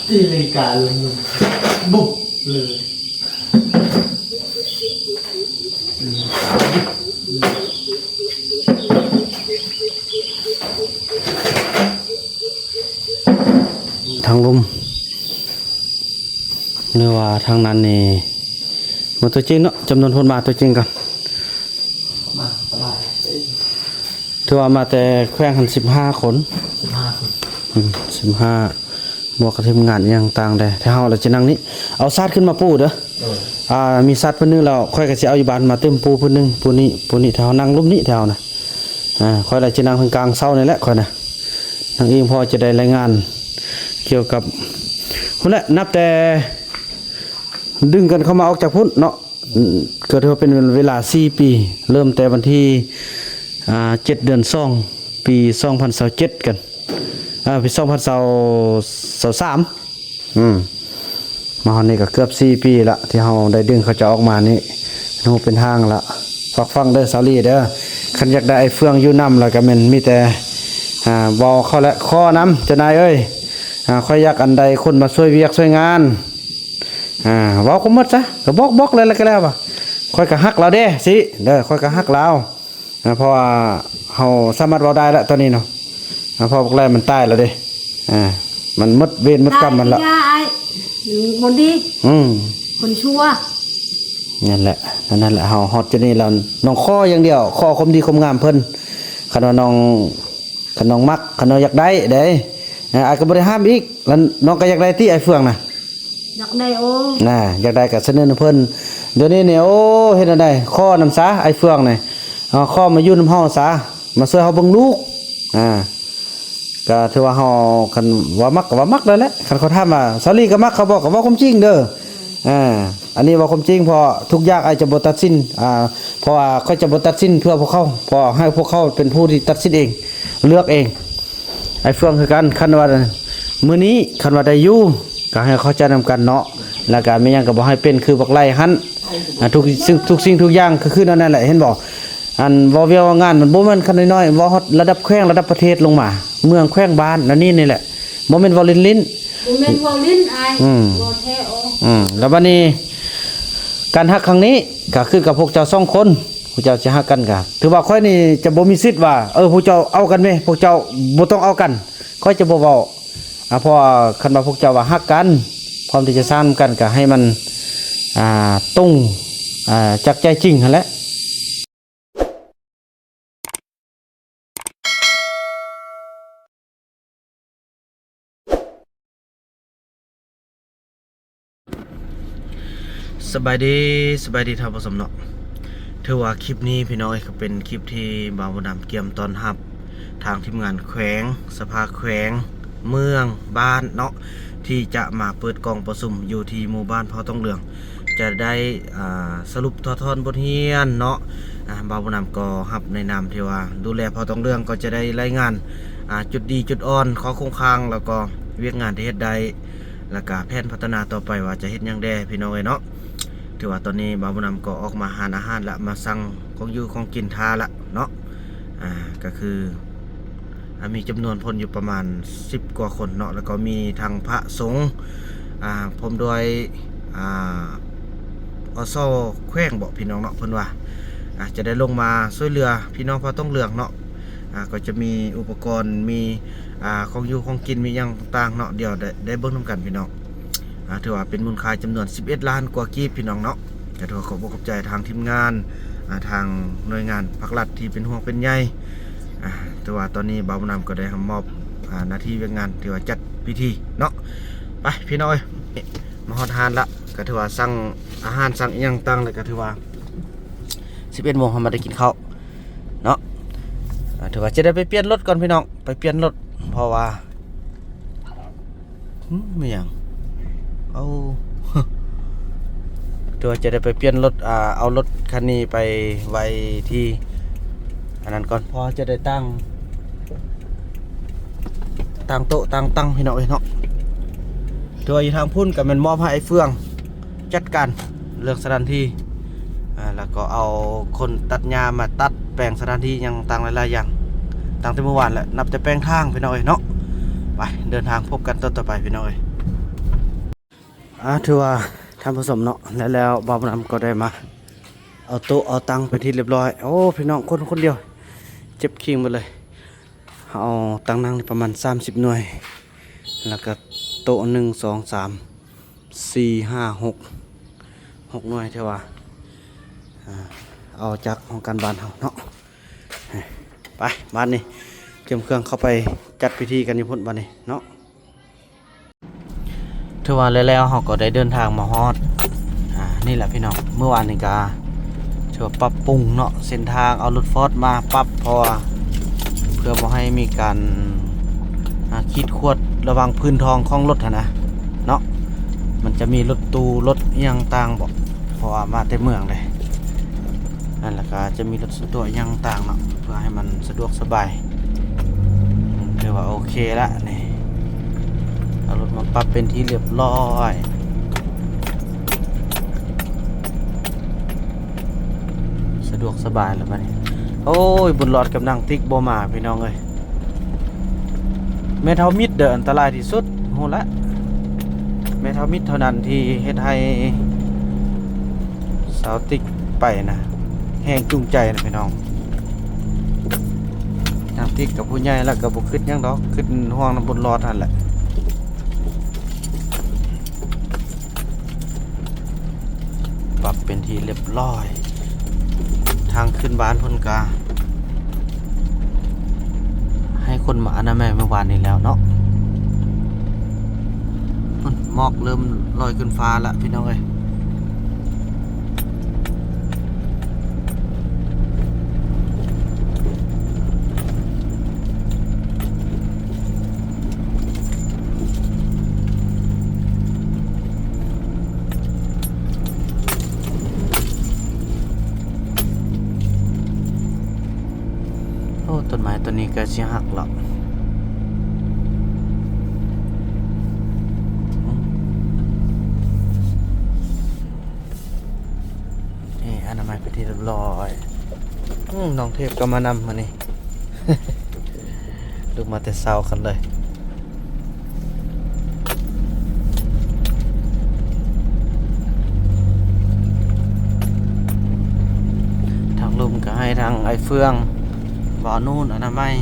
ຕີລັງກາລົງ ບຸບເລີຍ. ທາງລຸ່ມ ຫຼືວ່າທາງນັ້ນນີ້ ມາຕົວຈິງເນາະ, ຈຳນວນຄົນມາຕົວຈິງກ່ອນ. ມາຫຼາຍ ຖືວ່າມາແຕ່ແຂວງຫັ້ນສິບຫ້າຄົນ. ສິບຫ້າຄົນ. ອືມ ສິບຫ້າ ບວກກັບທີມງານອີ່ຫຍັງຕ່າງແດ່. ແຖວເຮົາລະຊິນັ່ງນີ້ ເອົາສາດຂຶ້ນມາປູເດີ. ໂດຍ. ອ່າ ມີສາດພື້ນໜຶ່ງແລ້ວ ຂ້ອຍກໍຊິເອົາຢູ່ບ້ານມາຕື່ມປູພື້ນໜຶ່ງ ປູນີ້ ປູນີ້ ແຖວເຮົານັ່ງລຸ່ມນີ້ ແຖວເຮົານະ. ອ່າ ຂ້ອຍລະຊິນັ່ງເທິງກາງເສົານີ້ແຫຼະ ຂ້ອຍນະ ນັ່ງອີງ ພໍຈະໄດ້ລາຍງານກ່ຽວກັບ ພຸ້ນແຫຼະ ນັບແຕ່ດຶງກັນເຂົ້າມາອອກຈາກພຸ້ນເນາະ. ອືມ ກໍຖືວ່າເປັນເວລາສີ່ປີ ເລີ່ມແຕ່ວັນທີ ອ່າ ເຈັດ ເດືອນສອງ ປີສອງພັນຊາວເຈັດກັນ ອ່າ ປີສອງພັນຊາວ ຊາວສາມ. ອືມ ມາຮອດນີ້ກໍເກືອບສີ່ປີລະ ທີ່ເຮົາໄດ້ດຶງເຂົາເຈົ້າອອກມານີ້ ເປັນຮູບເປັນຮ່າງລະ. ຝາກຟັງເດີສາວລີເດີ ຄັນຢາກໄດ້ອ້າຍເຟືອງຢູ່ນຳລະ ກໍແມ່ນມີແຕ່ ອ່າ ເວົ້າເຂົາແຫຼະ ຂໍນຳເຈົ້ານາຍເອີຍ ອ່າ ຂ້ອຍຢາກອັນໃດຄົນມາຊ່ວຍວຽກຊ່ວຍງານ. ອ່າ ເວົ້າກໍໝົດຊະ ກໍບອກ ບອກແລ້ວ ແລ້ວກໍແລ້ວວ່າ ຂ້ອຍກໍຮັກລາວເດ້ ຊິເດີ ຂ້ອຍກໍຮັກລາວ. ອ່າ ເພາະວ່າເຮົາສາມາດເວົ້າໄດ້ລະຕອນນີ້ເນາະ. ອ່າ ເພາະບັກແລ້ມັນຕາຍແລ້ວເດ້. ອ່າ ມັນໝົດເວນໝົດກຳມັນລະ ຕາຍຢ່າອ້າຍ ບໍ່ດີ. ອືມ ຄົນຊົ່ວ. ນັ້ນແຫຼະ ນັ້ນແຫຼະ ເຮົາຮອດຈຸດນີ້ແລ້ວ ນ້ອງຂໍຢ່າງດຽວ ຂໍຄວາມດີຄວາມງາມເພິ່ນ. ຄັນວ່ານ້ອງ ຄັນນ້ອງມັກ ຄັນນ້ອງຢາກໄດ້ເດ້ ອ່າ ອ້າຍກໍບໍ່ໄດ້ຫ້າມອີກ. ແລ້ວນ້ອງກໍຢາກໄດ້ຕິ ອ້າຍເຟືອງນະ? ຢາກໄດ້. ໂອ້ ນະ ຢາກໄດ້ກໍສະເໜີນຳເພິ່ນ. ດຽວນີ້ນີ້ ໂອ້ ເຮັດແນວໃດ ຂໍນຳຊະ ອ້າຍເຟືອງນີ້ ເອົາ ຂໍມາຢູ່ນຳເຮົາຊະ ມາຊ່ວຍເຮົາເບິ່ງລູກ. ອ່າ ກໍຖືວ່າເຮົາ ຄັນວ່າມັກກໍວ່າມັກແລ້ວແຫຼະ. ຄັນເຂົາຖາມວ່າ ສາວລີກໍມັກເຂົາບໍ່ ກໍເວົ້າຄວາມຈິງເດີ. ອ່າ ອັນນີ້ເວົ້າຄວາມຈິງ ເພາະທຸກຢ່າງອ້າຍຈະບໍ່ຕັດສິນ ອ່າ ເພາະວ່າຂ້ອຍຈະບໍ່ຕັດສິນເພື່ອພວກເຂົາ ເພາະໃຫ້ພວກເຂົາເປັນຜູ້ທີ່ຕັດສິນເອງ ເລືອກເອງ. ອ້າຍເຟືອງຄືກັນ ຄັນວ່າມື້ນີ້ຄັນວ່າໄດ້ຢູ່ ກໍໃຫ້ເຂົ້າໃຈນຳກັນເນາະ ແລ້ວກໍມີຫຍັງກໍບໍ່ໃຫ້ເປັນຄືບັກໄລ່ຫັ້ນ. ອ່າ ທຸກສິ່ງ ທຸກສິ່ງທຸກຢ່າງກໍຄືແນວນັ້ນແຫຼະ ເຫັນບໍ່? ອັນເວົ້າວຽກເວົ້າງານມັນບໍ່ແມ່ນຂັ້ນນ້ອຍໆ ເວົ້າຮອດລະດັບແຂວງ ລະດັບປະເທດລົງມາ ເມືອງ ແຂວງ ບ້ານ ແນວນີ້ນີ້ແຫຼະ ບໍ່ແມ່ນເວົ້າຫຼິ້ນໆ. ບໍ່ແມ່ນເວົ້າຫຼິ້ນອ້າຍ ອືມ ເວົ້າແທ້. ໂອ້ ອືມ ແລ້ວບັດນີ້ການຮັກຄັ້ງນີ້ກໍຂຶ້ນກັບພວກເຈົ້າສອງຄົນ ພວກເຈົ້າຊິຮັກກັນກະ ຖືວ່າຂ້ອຍນີ້ຈະບໍ່ມີສິດວ່າ ເອີ ພວກເຈົ້າເອົາກັນແມ້ ພວກເຈົ້າບໍ່ຕ້ອງເອົາກັນ ຂ້ອຍຈະບໍ່ເວົ້າ. ອ່າ ເພາະວ່າຄັນວ່າພວກເຈົ້າວ່າຮັກກັນ ພ້ອມທີ່ຈະສ້າງນຳກັນ ກະໃຫ້ມັນ ອ່າ ຕົງ ອ່າ ຈາກໃຈຈິງຫັ້ນແຫຼະ. ສະບາຍດີ ສະບາຍດີທ່ານຜູ້ຊົມເນາະ. ຖືວ່າຄລິບນີ້ພີ່ນ້ອງເອີຍ ກໍເປັນຄລິບທີ່ບ່າວບຸນນຳກຽມຕ້ອນຮັບ ທາງທີມງານແຂວງ ສະພາແຂວງ ເມືອງ ບ້ານເນາະ ທີ່ຈະມາເປີດກອງປະຊຸມຢູ່ທີ່ໝູ່ບ້ານເຜົ່າຕອງເຫຼືອງ ຈະໄດ້ ອ່າ ສະຫຼຸບຖອດຖອນບົດຮຽນເນາະ. ອ່າ ບ່າວບຸນນຳກໍຮັບໃນນາມທີ່ວ່າດູແລເຜົ່າຕອງເຫຼືອງ ກໍຈະໄດ້ລາຍງານ ອ່າ ຈຸດດີຈຸດອ່ອນ ຂໍ້ຄົງຄ້າງ ແລ້ວກໍວຽກງານທີ່ເຮັດໄດ້ ແລ້ວກະແຜນພັດທະນາຕໍ່ໄປວ່າຈະເຮັດຫຍັງແດ່ພີ່ນ້ອງເອີຍເນາະ. ຖືວ່າຕອນນີ້ບ່າວບຸນນຳກໍອອກມາຮ້ານອາຫານລະ ມາສັ່ງຂອງຢູ່ຂອງກິນຖ້າລະເນາະ. ອ່າ ກໍຄື ອ່າ ມີຈຳນວນຄົນຢູ່ປະມານສິບກວ່າຄົນເນາະ ແລ້ວກໍມີທັງພະສົງ ອ່າ ພ້ອມດ້ວຍ ອ່າ ອສ ແຂວງເບາະ ພີ່ນ້ອງເນາະ ເພິ່ນວ່າ ອ່າ ຈະໄດ້ລົງມາຊ່ວຍເຫຼືອພີ່ນ້ອງເຜົ່າຕອງເຫຼືອງເນາະ. ອ່າ ກໍຈະມີອຸປະກອນ ມີ ອ່າ ຂອງຢູ່ຂອງກິນ ມີຫຍັງຕ່າງໆເນາະ ດຽວໄດ້ ໄດ້ເບິ່ງນຳກັນພີ່ນ້ອງ. ອ່າ ຖືວ່າເປັນມູນຄ່າຈຳນວນສິບເອັດລ້ານກວ່າກີບພີ່ນ້ອງເນາະ. ກໍຖືວ່າຂອບອົກຂອບໃຈທາງທີມງານ ອ່າ ທາງໜ່ວຍງານພາກລັດທີ່ເປັນຫ່ວງເປັນໃຍ. ອ່າ ຖືວ່າຕອນນີ້ບ່າວບຸນນຳກໍໄດ້ຮັບມອບ ອ່າ ໜ້າທີ່ວຽກງານທີ່ວ່າຈັດພິທີເນາະ. ໄປພີ່ນ້ອງເອີຍ ມາຮອດຮ້ານລະ ກໍຖືວ່າສັ່ງອາຫານ ສັ່ງອີ່ຫຍັງຕ່າງແລ້ວ ກໍຖືວ່າສິບເອັດໂມງເຮົາມາໄດ້ກິນເຂົ້າ ເນາະ. ອ່າ ຖືວ່າຈະໄດ້ໄປປ່ຽນລົດກ່ອນພີ່ນ້ອງ ໄປປ່ຽນລົດ ເພາະວ່າ ຫຶ ແມ່ນຫຍັງ ເອົາ ຖືວ່າຈະໄດ້ໄປປ່ຽນລົດ ອ່າ ເອົາລົດຄັນນີ້ໄປໄວ້ທີ່ອັນນັ້ນກ່ອນ ເພາະວ່າຈະໄດ້ຕັ້ງ ຕັ້ງໂຕະຕັ້ງຕັ່ງພີ່ນ້ອງເອີຍເນາະ. ຖືວ່າຢູ່ທາງພຸ້ນກໍແມ່ນມອບໃຫ້ອ້າຍເຟືອງ ຈັດການເລື່ອງສະຖານທີ່ ອ່າ ແລ້ວກໍເອົາຄົນຕັດຫຍ້າມາຕັດແປງສະຖານທີ່ຫຍັງຕ່າງຫຼາຍໆຢ່າງ ຕັ້ງແຕ່ມື້ວານແຫຼະ ນັບແຕ່ແປງທາງພີ່ນ້ອງເອີຍເນາະ. ໄປ ເດີນທາງພົບກັນຕອນຕໍ່ໄປພີ່ນ້ອງເອີຍ. ອ່າ ຖືວ່າທ່ານຜູ້ຊົມເນາະ ແລ້ວ ແລ້ວບ່າວບຸນນຳກໍໄດ້ມາເອົາໂຕະເອົາຕັ່ງເປັນທີ່ລຽບຮ້ອຍ. ໂອ້ ພີ່ນ້ອງ ຄົນ ຄົນດຽວ ເຈັບຄີງໝົດເລີຍ. ເຮົາເອົາຕັ່ງນັ່ງນີ້ປະມານສາມສິບໜ່ວຍ ແລ້ວກໍໂຕະ ໜຶ່ງ ສອງ ສາມ ສີ່ ຫ້າ ຫົກ ຫົກໜ່ວຍ ຖືວ່າ ອ່າ ເອົາຈາກຫ້ອງການບ້ານເຮົາເນາະ. ໄປ ບາດນີ້ ກຽມເຄື່ອງເຂົ້າໄປຈັດພິທີກັນຢູ່ພຸ້ນບາດນີ້ເນາະ. ຖືວ່າແລ້ວໆ ເຮົາກໍໄດ້ເດີນທາງມາຮອດ ອ່າ ນີ້ແຫຼະພີ່ນ້ອງ. ມື້ວານນີ້ກໍຖືວ່າປັບປຸງເນາະ ເສັ້ນທາງ ເອົາລົດຟອດມາປັບ ເພາະວ່າເພື່ອບໍ່ໃຫ້ມີການ ອ່າ ຂີດຂວາງລະຫວ່າງພື້ນທ້ອງຂອງລົດຫັ້ນນະເນາະ. ມັນຈະມີລົດຕູ້ ລົດອີ່ຫຍັງຕ່າງເບາະ ເພາະວ່າມາແຕ່ເມືອງເດ້ ອັນ ແລ້ວກໍຈະມີລົດສ່ວນຕົວອີ່ຫຍັງຕ່າງເນາະ ເພື່ອໃຫ້ມັນສະດວກສະບາຍ. ອືມ ຖືວ່າໂອເຄລະນີ້ ເອົາລົດມາປັບເປັນທີ່ລຽບຮ້ອຍ ສະດວກສະບາຍແລ້ວບາດນີ້. ໂອ້ຍ ບຸນຫຼອດກັບນາງຕິກບໍ່ມາ ພີ່ນ້ອງເອີຍ. ແມ່ເຖົ້າມິດເດີ ອັນຕະລາຍທີ່ສຸດ ຮູ້ລະ. ແມ່ເຖົ້າມິດເທົ່ານັ້ນທີ່ເຮັດໃຫ້ສາວຕິກໄປນະ ແຮງຈູງໃຈນະພີ່ນ້ອງ. ນາງຕິກກໍຜູ້ໃຫຍ່ແລ້ວ ກໍບໍ່ຄິດຫຍັງດອກ ຄິດຫ່ວງນຳບຸນຫຼອດຫັ້ນແຫຼະ. ປັບເປັນທີ່ລຽບຮ້ອຍ ທາງຂຶ້ນບ້ານເພິ່ນກະໃຫ້ຄົນມາອະນາໄມມື້ວານນີ້ແລ້ວເນາະ. ພຸ້ນ ໝອກເລີ່ມລອຍຂຶ້ນຟ້າລະພີ່ນ້ອງເອີຍ. ໂອ້ ຕົ້ນໄມ້ຕົ້ນນີ້ໃກ້ຊິຫັກແລ້ວ. ເອີ ອະນາໄມເປັນທີ່ລຽບຮ້ອຍ. ອືມ ນ້ອງເທບກໍມານຳມື້ນີ້ ລຸກມາແຕ່ເຊົ້າກັນເລີຍ. ທາງລຸ່ມກໍໃຫ້ທາງອ້າຍເຟືອງ ບ່າວນູນ ອະນາໄມ. ອືມ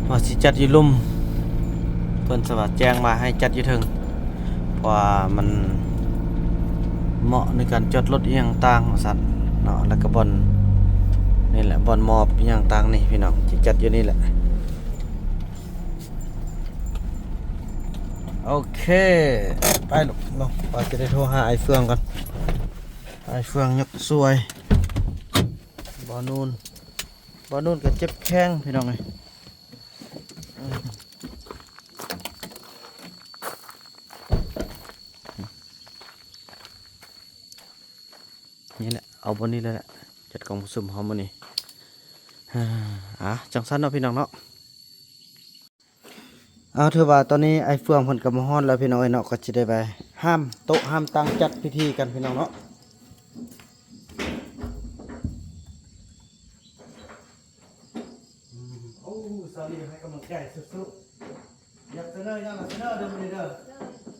ວ່າຊິຈັດຢູ່ລຸ່ມ ເພິ່ນສະຫວັດແຈ້ງວ່າໃຫ້ຈັດຢູ່ເທິງ ເພາະວ່າມັນເໝາະໃນການຈອດລົດອີ່ຫຍັງຕ່າງວ່າຊັ້ນເນາະ. ແລ້ວກໍບ່ອນນີ້ແຫຼະ ບ່ອນມອບອີ່ຫຍັງຕ່າງນີ້ ພີ່ນ້ອງ ຊິຈັດຢູ່ນີ້ແຫຼະ. ໂອເຄ ໄປລູກເນາະ ວ່າຈະໄດ້ໂທຫາອ້າຍເຟືອງກ່ອນ. ອ້າຍເຟືອງຍົກຊ່ວຍ ບ່າວນູນ ບ່າວນູນກໍເຈັບແຂ້ງ ພີ່ນ້ອງເອີຍ. ນີ້ແຫຼະ ເອົາບ່ອນນີ້ແຫຼະ ຈັດກອງປະຊຸມເຮົາມື້ນີ້. ອາ ຈັ່ງຊັ້ນເນາະ ພີ່ນ້ອງເນາະ. ເອົາ ຖືວ່າຕອນນີ້ອ້າຍເຟືອງເພິ່ນກໍມາຮອດແລ້ວ ພີ່ນ້ອງເອີຍເນາະ. ກໍຊິໄດ້ໄປຫ້າມໂຕະຫ້າມຕັ່ງ ຈັດພິທີກັນ ພີ່ນ້ອງເນາະ. ອືມ ໂອ້ ສາວລີໃຫ້ກຳລັງໃຈສຸດໆ. ຢາກສະເໜີຫຍັງກໍສະເໜີເດີມື້ນີ້ເດີ.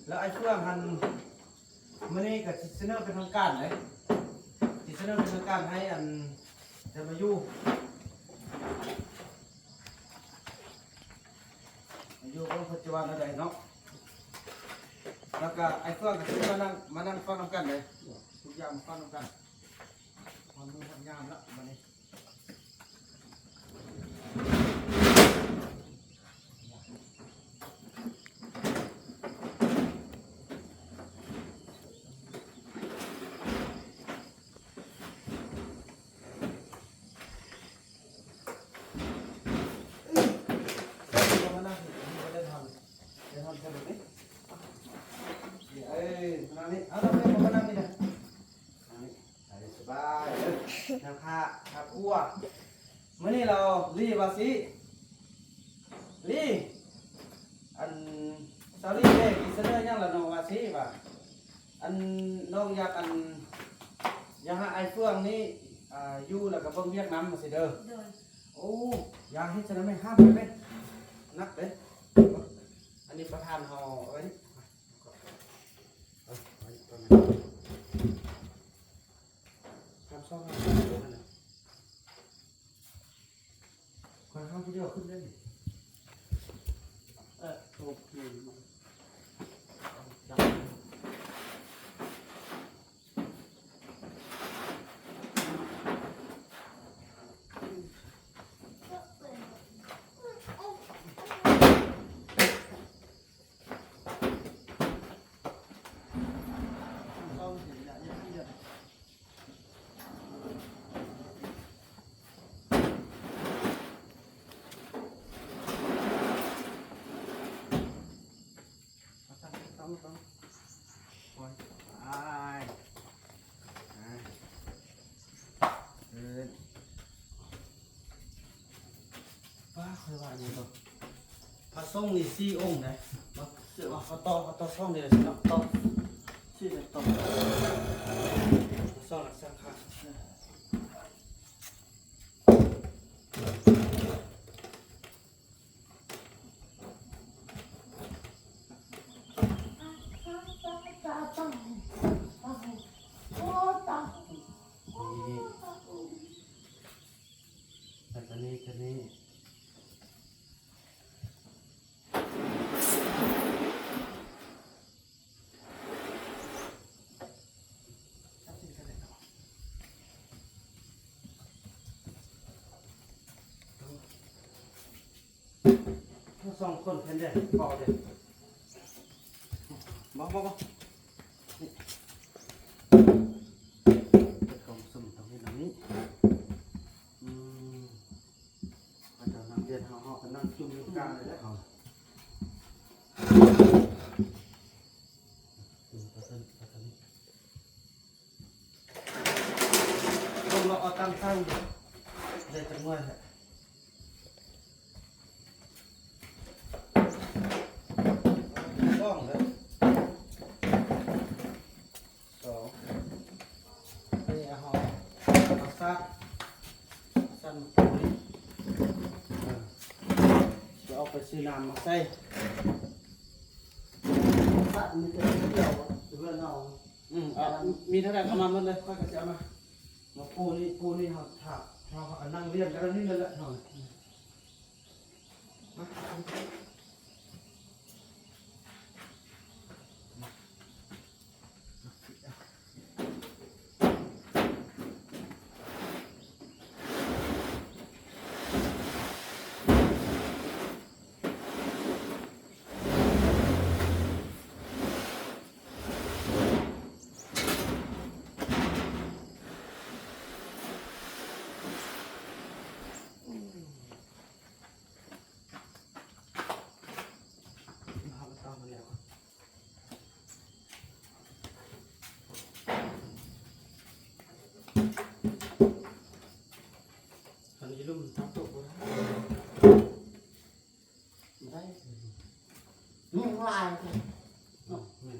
ແລ້ວອ້າຍເຟືອງຫັ້ນ ມື້ນີ້ກໍຊິສະເໜີເປັນທາງການເດ້ ຊິສະເໜີເປັນທາງການໃຫ້ອັນ ຈະມາຢູ່ ມາຢູ່ເບິ່ງເພິ່ນຈະວ່າແນວໃດເນາະ. ແລ້ວກໍອ້າຍເຟືອງກໍຊິມານັ່ງ ມານັ່ງຟັງນຳກັນເດ້ ທຸກຢ່າງມາຟັງນຳກັນ ຮອດມື້ຮອດຍາມລະບັດນີ້. ເອີ ນັ່ງນີ້ ເອົາ ນັ່ງນີ້ ມານັ່ງນີ້ນະ ນັ່ງນີ້. ໄປສະບາຍເດີ ນັ່ງຖ້າ ຖ້າຄົວ. ມື້ນີ້ລາວລີວ່າຊິ ລີ ອັນ ສາວລີເດ້ ສະເໜີຫຍັງລະນ້ອງວ່າຊີ້ວ່າ ອັນ ນ້ອງຢາກ ອັນ ຢາກໃຫ້ອ້າຍເຟືອງນີ້ ອ່າ ຢູ່ແລ້ວກໍເບິ່ງວຽກນຳວ່າຊີ້ເດີ. ໂດຍ. ໂອ້ ຢ່າເຮັດຊັ້ນນະແມ່ ຫ້າມໄປເດ້ ໜັກເດ້. ອັນນີ້ປະທານເຮົາເອົາໄວ້ນີ້ ເອົາໄວ້ນີ້ກ່ອນນະ. ຂ້າມຊ່ອງນັ້ນ ຂ້ອຍຫາຜູ້ດຽວຂຶ້ນໄດ້ນີ້. ເອີ ໂອເຄ. ປ້າ ຂ້ອຍວ່າຫຍັງກໍ ພະສົງນີ້ສີ່ອົງເດ້. ເອົາ ເອົາຕໍ່ ເອົາຕໍ່ຊ່ອງນີ້ເນາະ ຕໍ່ ສີ່ເນາະ ຕໍ່ຊ່ອງລັກສັງຂານ. ນີ້ ແລ້ວກໍນີ້ ກໍນີ້. ສອງຄົນເພິ່ນເດ້ ເວົ້າເດ້ ບໍ່ ບໍ່ ບໍ່ ນີ້ ເຮັດກອງສຸມຕອນນີ້ ຕອນນີ້ ອືມ ເຂົາເຈົ້ານັ່ງຮຽນ ເຮົາ ເຮົາກໍນັ່ງຈຸ່ມຢູ່ກາງນີ້ແຫຼະ ເຮົາ ຕ້ອງເລາະເອົາຕາມທາງ ໄດ້ຈັກໜ່ວຍແທ້ ຕ້ອງເດີ ສອງ ນີ້ເອົາ ເອົາຊາກ ຊັ້ນປູນີ້ ເອີ ຊິອອກໄປຊື້ນ້ຳມາໃສ່ ຊາກມີແຕ່ດຽວ ເພື່ອນເຮົາ ອືມ ເອົາ ມີເທົ່າໃດເອົາມາໝົດເລີຍ ຂ້ອຍກໍຊິເອົາມາ ມາປູນີ້ ປູນີ້ເຮົາ ຖ້າເຮົາ ເຮົາກໍນັ່ງລຽນກັນນີ້ແຫຼະເຮົາ. ອັນນີ້ລຸ່ມທັງໂຕະບໍ່ໄດ້ ບໍ່ໄດ້ ຍຸງຫຼາຍເນາະ ແມ່ນ.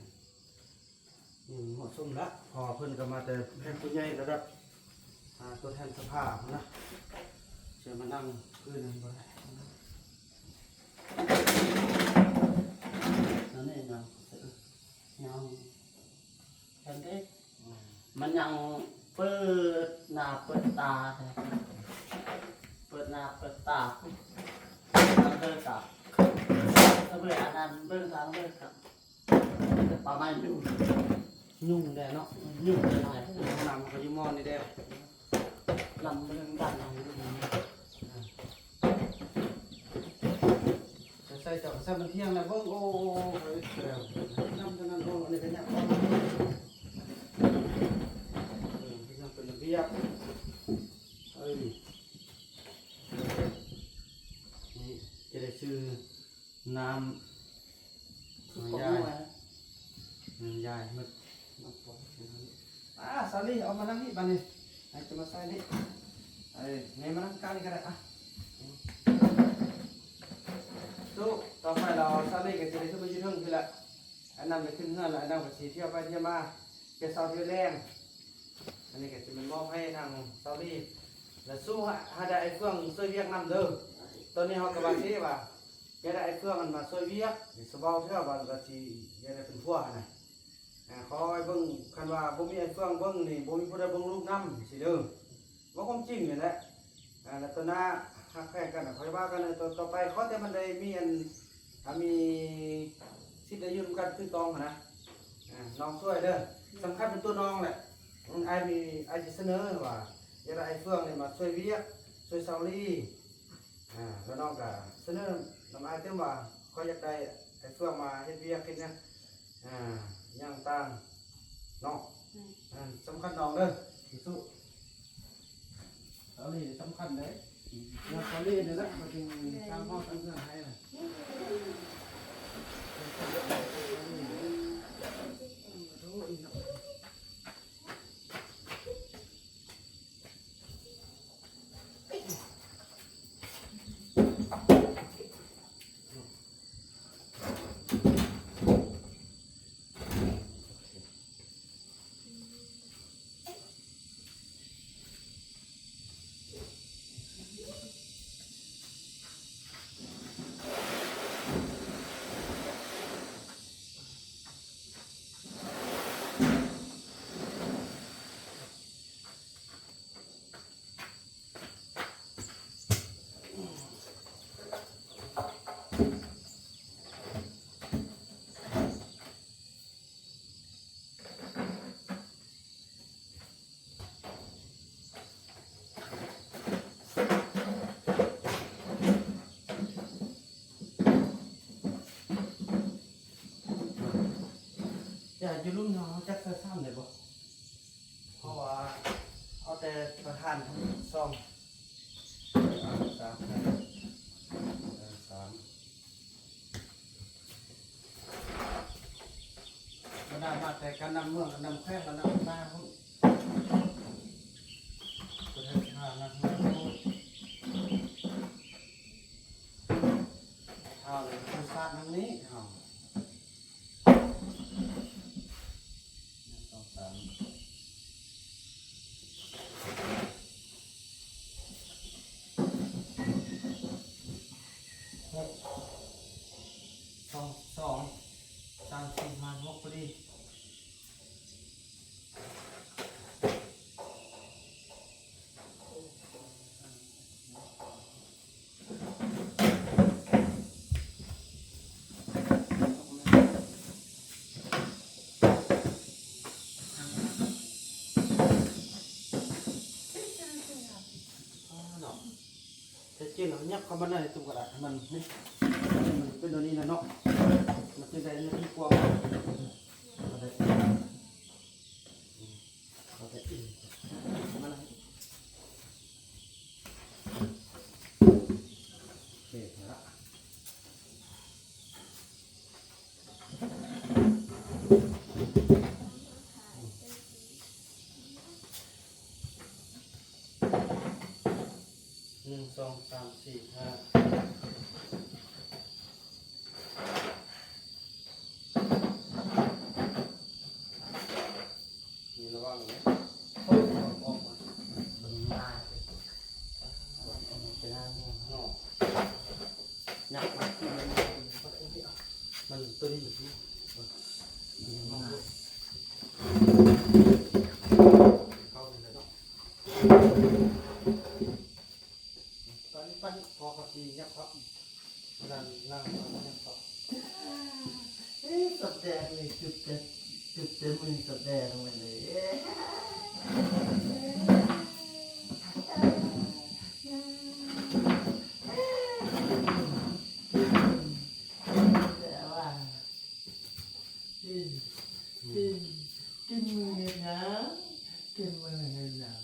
ອືມ ເໝາະສົມລະ ເພາະວ່າເພິ່ນກໍມາແຕ່ແຂກຜູ້ໃຫຍ່ລະດັບ ອ່າ ຕົວແທນສະພາພຸ້ນນະ ຈະມານັ່ງພື້ນນັ້ນບໍ່ໄດ້ ອັນນີ້ຍັງ ຍັງ ອັນນີ້ ອືມ ມັນຍັງເປີດໜ້າເປີດຕາ ເປີດໜ້າເປີດຕາ ທາງເດີນກະ ສະເບຍອັນນັ້ນເບິ່ງທາງເດີນກະ ປະມານຍຸງ ຍຸງແດ່ເນາະ ຍຸງຫຼາຍ ຫ້ອງນ້ຳມັນກໍຢູ່ໝໍນີ້ແດ່ ລຳເລື່ອງດັງ ໃສ່ເຈົ້າກໍໃສ່ມັນທ່ຽງແລ້ວເບິ່ງ ໂອ້ ໂອ້ ໂອ້ ນຳເທົ່ານັ້ນ ໂອ້ ອັນນີ້ກໍຍັງ ເອີ ຍັງເປັນລະບຽບ ເອີ ນີ້ຈະໄດ້ຊື້ ນ້ຳ ນ້ຳຢາຍ ນ້ຳຢາຍໝົດ ນ້ຳປອງ ອາ ສາລີ ເອົາມານັ່ງນີ້ບາດນີ້ ໃຫ້ຈະມາໃສ່ນີ້ ເອີ ແມ່ມານັ່ງກາງນີ້ກໍໄດ້ ອະ ສູ້ ຕໍ່ໄປລາວ ສາລີກໍຊິໄດ້ຂຶ້ນມາຢູ່ເທິງພີ້ແຫຼະ. ອ້າຍນຳໄປຂຶ້ນເຮືອນ ແລ້ວອ້າຍນຳກໍຊິທ່ຽວໄປທ່ຽວມາ ແຕ່ເຊົ້າແຕ່ແລງ. ອັນນີ້ກໍຊິແມ່ນມອບໃຫ້ທາງສາວລີ ແລະ ສູ້ຫາໄດ້ອ້າຍເຟືອງຊ່ວຍວຽກນຳເດີ. ຕອນນີ້ເຮົາກໍວ່າຊິວ່າ ຢາກໄດ້ອ້າຍເຟືອງນັ້ນມາຊ່ວຍວຽກ ສະເບົາເທື່ອວ່າກໍຊິຢາກໄດ້ເປັນຜົວຫັ້ນນະ. ອ່າ ຂໍໃຫ້ເບິ່ງ ຄັນວ່າບໍ່ມີອ້າຍເຟືອງເບິ່ງນີ້ ບໍ່ມີຜູ້ໃດເບິ່ງລູກນຳຊີ້ເດີ. ເວົ້າຄວາມຈິງນີ້ແຫຼະ. ອ່າ ແລ້ວຕໍ່ໜ້າຮັກແພງກັນ ຄ່ອຍວ່າກັນຕໍ່ ຕໍ່ໄປ. ຂໍແຕ່ມັນໄດ້ມີອັນ ອ່າ ມີສິດໄດ້ຢູ່ນຳກັນຖືກຕ້ອງຫັ້ນນະ. ອ່າ ນ້ອງຊ່ວຍເດີ. ສຳຄັນເປັນຕົວນ້ອງແຫຼະ. ອືມ ອ້າຍມີ ອ້າຍຊິສະເໜີວ່າ ຢາກໄດ້ອ້າຍເຟືອງນີ້ມາຊ່ວຍວຽກ ຊ່ວຍສາວລີ. ອ່າ ແລ້ວນ້ອງກໍສະເໜີນຳອ້າຍຕື່ມວ່າ ຂ້ອຍຢາກໄດ້ໄອ້ເຟືອງມາເຮັດວຽກເຮັດຫຍັງ ອ່າ ຫຍັງຕ່າງເນາະ. ອືມ ອ່າ ສຳຄັນນ້ອງເດີ ສູ້ໆ. ສາວລີສຳຄັນເດ້. ອືມ ເລື່ອງສາວລີນີ້ແຫຼະ ມັນຈຶ່ງສ້າງຫ້ອງສ້າງເຮືອນໃຫ້ນະ. ຢ່າຢູ່ລຸ່ມເຮົາ ເຮົາຈັກໃສ່ຊ້ຳໄດ້ບໍ່? ເພາະວ່າເອົາແຕ່ປະທານທັງສອງ ສາມ ສາມ ບັນດາມາແຕ່ການນຳເມືອງ ການນຳແຂວງ ການນຳນາພຸ້ນ ປະເທດລາວນຳເມືອງພຸ້ນ ເຮົາເລີຍສາດທາງນີ້ເຮົາ. ໜຶ່ງ ສອງ ສາມ ຫົກ ສອງ ສອງ ສາມ ສີ່ ຫ້າ ຫົກ ພໍດີ. ເນາະ ແທ້ຈິງເຮົາຫຍັບເຂົ້າມາໃນຕຸ້ມກະດາດ ໃຫ້ມັນນີ້ ໃຫ້ມັນເປັນແນວນີ້ນະເນາະ ມັນຈຶ່ງໄດ້ເນື້ອທີ່ກວ້າງ. ເອົາໄປ ເອົາໄປອີກ ມາລະ ໂອເຄລະ. ໜຶ່ງ ສອງ ສາມ ສີ່ ຫ້າ ນີ້ລະວັງເດີ ອອກມາ ເບິ່ງມາ ເນາະ ຍັບມາ ມັນ ຕົວນີ້ມັນ ເຂົ້ານີ້ແຫຼະເນາະ. ປັນ ປັນ ພໍເຂົາຊິຫຍັບເພາະ ນັ້ນ ນັ້ນ ຫຍັບເພາະ ເອີ ສະແດງນີ້ຈຸດແຕ່ ຈຸດແຕ່ມື້ສະແດງໄວ້ເລີຍ. ແຕ່ວ່າ ກິນ ກິນ ກິນມື້ເຮັດຫຍັງ? ກິນມື້ເຮັດຫຍັງ?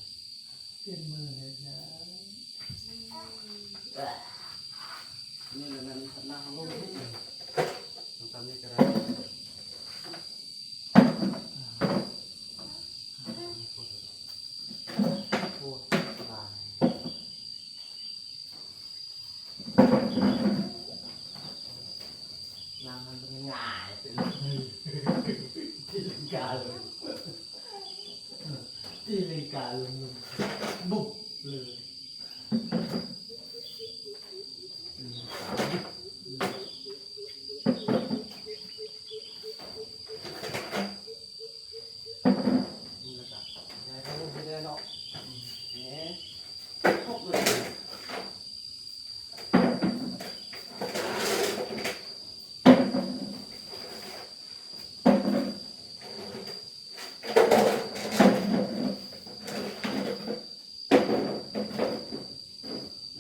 ກິນມື້ເຮັດຫຍັງ? ນີ້ລະແມ່ນພັດໜ້າເຮົາລົງນີ້ ຕ້ອງຕຳນີ້ກະໄດ້ ໂອ້ ຫຼາຍ. ນາງມັນເປັນຫຍັງ? ເປັນ ຕີລັງກາລົງ ຕີລັງກາລົງ ບຸບເລີຍ.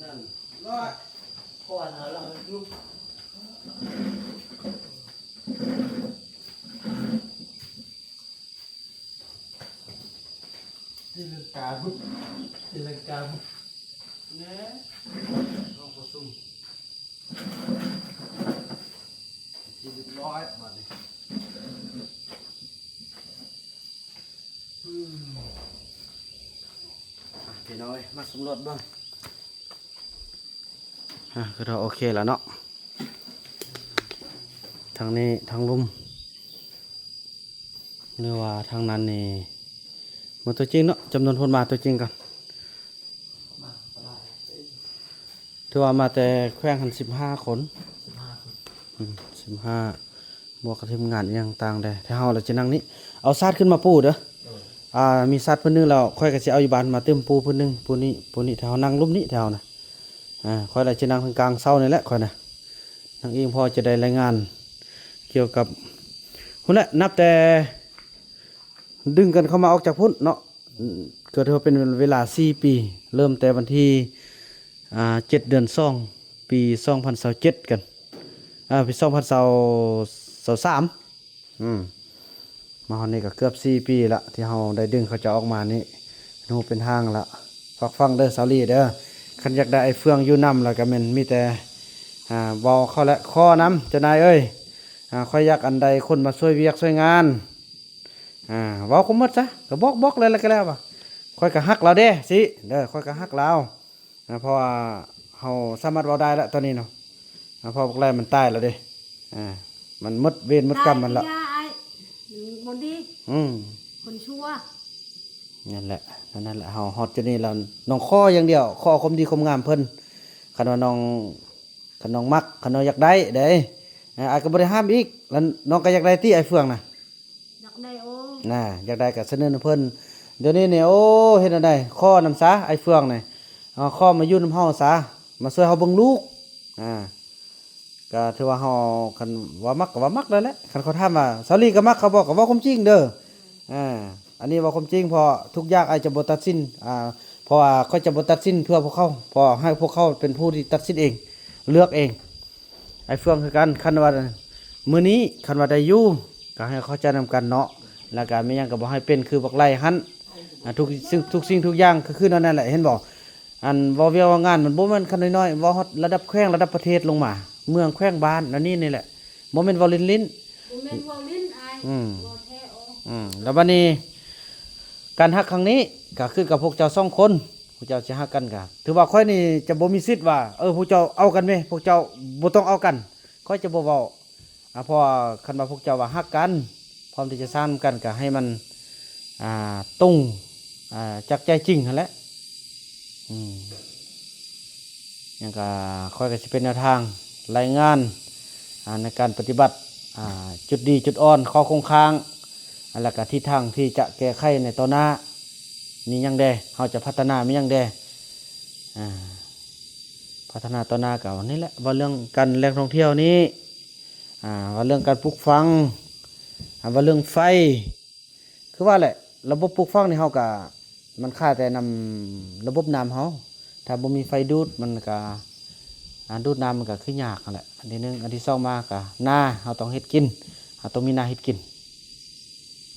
ນັ້ນ ຮ້ອຍ ຄວັນເອົາລະ ຕີລັງກາ ຕີລັງກາ ແນ່ ຫ້ອງປະຊຸມ ເປັນທີ່ຮຽບຮ້ອຍບາດນີ້. ອືມ ອ່ະ ພີ່ນ້ອງເອີຍ ມາສຳຫຼວດເບິ່ງ. ອ່າ ຄືວ່າໂອເຄແລ້ວເນາະ ທາງນີ້ທາງລຸ່ມ ຫຼືວ່າທາງນັ້ນນີ້ ມາຕົວຈິງເນາະ ຈຳນວນຄົນມາຕົວຈິງກ່ອນ ຖືວ່າມາແຕ່ແຂວງຫັ້ນສິບຫ້າຄົນ ສິບຫ້າຄົນ ອືມ ສິບຫ້າ ບວກກັບທີມງານອີ່ຫຍັງຕ່າງແດ່ ແຕ່ເຮົາລະຈະນັ່ງນີ້ ເອົາຊາດຂຶ້ນມາປູເດີ ໂດຍ ອ່າ ມີຊາດພື້ນໜຶ່ງແລ້ວ ຂ້ອຍກໍຊິເອົາຢູ່ບ້ານມາຕື່ມປູພື້ນໜຶ່ງ ປູນີ້ ປູນີ້ ແຖວນັ່ງລຸ່ມນີ້ແຖວນະ ອ່າ ຂ້ອຍລະຈະນັ່ງທາງກາງເສົານີ້ແຫຼະ ຂ້ອຍນະ ນັ່ງອີງ ພໍຈະໄດ້ລາຍງານກ່ຽວກັບ ພຸ້ນແຫຼະ ນັບແຕ່ດຶງກັນເຂົ້າມາອອກຈາກພຸ້ນເນາະ ກໍຖືວ່າເປັນເວລາສີ່ປີ ເລີ່ມແຕ່ວັນທີ ອ່າ ເຈັດ ເດືອນສອງ ປີສອງພັນຊາວເຈັດກັນ ອ່າ ປີສອງພັນຊາວສາມ ອືມ ມາຮອດນີ້ກໍເກືອບສີ່ປີລະ ທີ່ເຮົາໄດ້ດຶງເຂົາເຈົ້າອອກມານີ້ ເປັນຮູບເປັນຮ່າງລະ. ຝາກຟັງເດີສາວລີເດີ ຄັນຢາກໄດ້ອ້າຍເຟືອງຢູ່ນຳລະກໍແມ່ນມີແຕ່ ອ່າ ເວົ້າເຂົາແຫຼະ ຂໍນຳເຈົ້ານາຍເອີຍ ອ່າ ຂ້ອຍຢາກອັນໃດຄົນມາຊ່ວຍວຽກຊ່ວຍງານ ອ່າ ເວົ້າຄວາມໝົດຊະ ກໍບອກ ບອກເລີຍລະກໍແລ້ວວ່າ ຂ້ອຍກໍຮັກລາວເດ້ ຊິເດີ ຂ້ອຍກໍຮັກລາວ. ນະ ເພາະວ່າເຮົາສາມາດເວົ້າໄດ້ລະຕອນນີ້ເນາະ ນະ ເພາະບັກໄລ່ມັນຕາຍແລ້ວເດ້ ອ່າ ມັນໝົດເວນໝົດກຳມັນລະ ຕາຍກໍຢ່າອ້າຍ ມັນບໍ່ດີ ອືມ ຄົນຊົ່ວ ນັ້ນແຫຼະ ນັ້ນແຫຼະ ເຮົາຮອດຈຸດນີ້ແລ້ວ ນ້ອງຂໍຢ່າງດຽວ ຂໍຄວາມດີຄວາມງາມເພິ່ນ ຄັນວ່ານ້ອງ ຄັນນ້ອງມັກ ຄັນນ້ອງຢາກໄດ້ເດ້ ອ່າ ອ້າຍກໍບໍ່ໄດ້ຫ້າມອີກ ແລ້ວນ້ອງກໍຢາກໄດ້ຕິອ້າຍເຟືອງນະ? ຢາກໄດ້ ໂອ້ ນະ ຢາກໄດ້ກໍສະເໜີນຳເພິ່ນ ດຽວນີ້ນີ້ ໂອ້ ເຮັດແນວໃດ ຂໍນຳຊະ ອ້າຍເຟືອງນີ້ ເອົາ ຂໍມາຢູ່ນຳເຮົາຊະ ມາຊ່ວຍເຮົາເບິ່ງລູກ ອ່າ ກໍຖືວ່າເຮົາ ຄັນວ່າມັກກໍວ່າມັກແລ້ວແຫຼະ ຄັນເຂົາຖາມວ່າ ສາວລີກໍມັກເຂົາບໍ່ ກໍເວົ້າຄວາມຈິງເດີ ອ່າ ອັນນີ້ເວົ້າຄວາມຈິງ ເພາະທຸກຢ່າງອ້າຍຈະບໍ່ຕັດສິນ ອ່າ ເພາະວ່າຂ້ອຍຈະບໍ່ຕັດສິນເພື່ອພວກເຂົາ ເພາະໃຫ້ພວກເຂົາເປັນຜູ້ທີ່ຕັດສິນເອງ ເລືອກເອງ. ອ້າຍເຟືອງຄືກັນ ຄັນວ່າມື້ນີ້ຄັນວ່າໄດ້ຢູ່ ກໍໃຫ້ເຂົ້າໃຈນຳກັນເນາະ ແລ້ວກໍມີຫຍັງກໍບໍ່ໃຫ້ເປັນຄືບັກໄລ່ຫັ້ນ ອ່າ ທຸກສິ່ງ ທຸກສິ່ງທຸກຢ່າງກໍຄືແນວນັ້ນແຫຼະ ເຫັນບໍ່? ອັນເວົ້າວຽກເວົ້າງານມັນບໍ່ແມ່ນຄັນນ້ອຍໆ ເວົ້າຮອດລະດັບແຂວງລະດັບປະເທດລົງມາ ເມືອງແຂວງບ້ານ ແນວນີ້ນີ້ແຫຼະ ບໍ່ແມ່ນເວົ້າຫຼິ້ນໆ ບໍ່ແມ່ນເວົ້າຫຼິ້ນອ້າຍ ອືມ ເວົ້າແທ້ ໂອ້ ອືມ ແລ້ວບັດນີ້ ການຮັກຄັ້ງນີ້ກໍຂຶ້ນກັບພວກເຈົ້າສອງຄົນ ພວກເຈົ້າຊິຮັກກັນກໍ ຖືວ່າຂ້ອຍນີ້ຈະບໍ່ມີສິດວ່າ ເອີ ພວກເຈົ້າເອົາກັນແມ້ ພວກເຈົ້າບໍ່ຕ້ອງເອົາກັນ ຂ້ອຍຈະບໍ່ເວົ້າ ອ່າ ເພາະວ່າຄັນວ່າພວກເຈົ້າວ່າຮັກກັນ ພ້ອມທີ່ຈະສ້າງນຳກັນ ກໍໃຫ້ມັນ ອ່າ ຕົງ ອ່າ ຈາກໃຈຈິງຫັ້ນແຫຼະ ອືມ ຫຍັງກໍ ຂ້ອຍກໍຊິເປັນແນວທາງລາຍງານ ອ່າ ໃນການປະຕິບັດ ອ່າ ຈຸດດີຈຸດອ່ອນ ຂໍ້ຄົງຄ້າງ ແລ້ວກໍທິດທາງທີ່ຈະແກ້ໄຂໃນຕໍ່ໜ້າ ມີຫຍັງແດ່ ເຮົາຈະພັດທະນາມີຫຍັງແດ່ ອ່າ ພັດທະນາຕໍ່ໜ້າກໍນີ້ແຫຼະ ວ່າເລື່ອງການແຫຼ່ງທ່ອງທ່ຽວນີ້ ອ່າ ວ່າເລື່ອງການປູກຝັງ ອ່າ ວ່າເລື່ອງໄຟ ຄືວ່າແຫຼະ ລະບົບປູກຝັງນີ້ເຮົາກະ ມັນຂາຍແຕ່ນຳລະບົບນ້ຳເຮົາ ຖ້າບໍ່ມີໄຟດູດມັນກະ ອ່າ ດູດນ້ຳມັນກະຄືຍາກຫັ້ນແຫຼະ ອັນທີໜຶ່ງ ອັນທີສອງມາກະ ນາເຮົາຕ້ອງເຮັດກິນ ເຮົາຕ້ອງມີນາເຮັດກິນ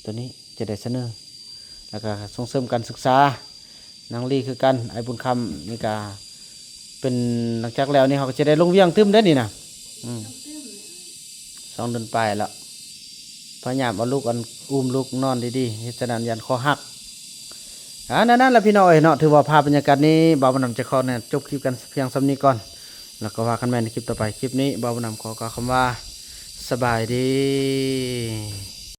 ໂຕນີ້ຈະໄດ້ສະເໜີ ແລ້ວກະສົ່ງເສີມການສຶກສາ ນາງລີຄືກັນ ອ້າຍບຸນຄຳນີ້ກະເປັນ ຫຼັງຈາກແລ້ວນີ້ເຮົາກໍຈະໄດ້ລົງວຽງຕື່ມເດ້ນີ້ນະ ອືມ ສອງເດືອນປາຍແລ້ວ ພະຍາຍາມເອົາລູກ ອັນ ອຸ້ມລູກນອນດີໆ ເຮັດສະນັ້ນຢ້ານຄໍຫັກ ອ່າ ນັ້ນໆ ລະພີ່ນ້ອງເອີຍເນາະ ຖືວ່າພາບບັນຍາກາດນີ້ ບ່າວບຸນນຳຈະຂໍອະນຸຍາດຈົບຄລິບກັນພຽງສ່ຳນີ້ກ່ອນ ແລ້ວກໍວ່າກັນໃໝ່ໃນຄລິບຕໍ່ໄປ ຄລິບນີ້ບ່າວບຸນນຳຂໍກ່າວຄຳວ່າ ສະບາຍດີ.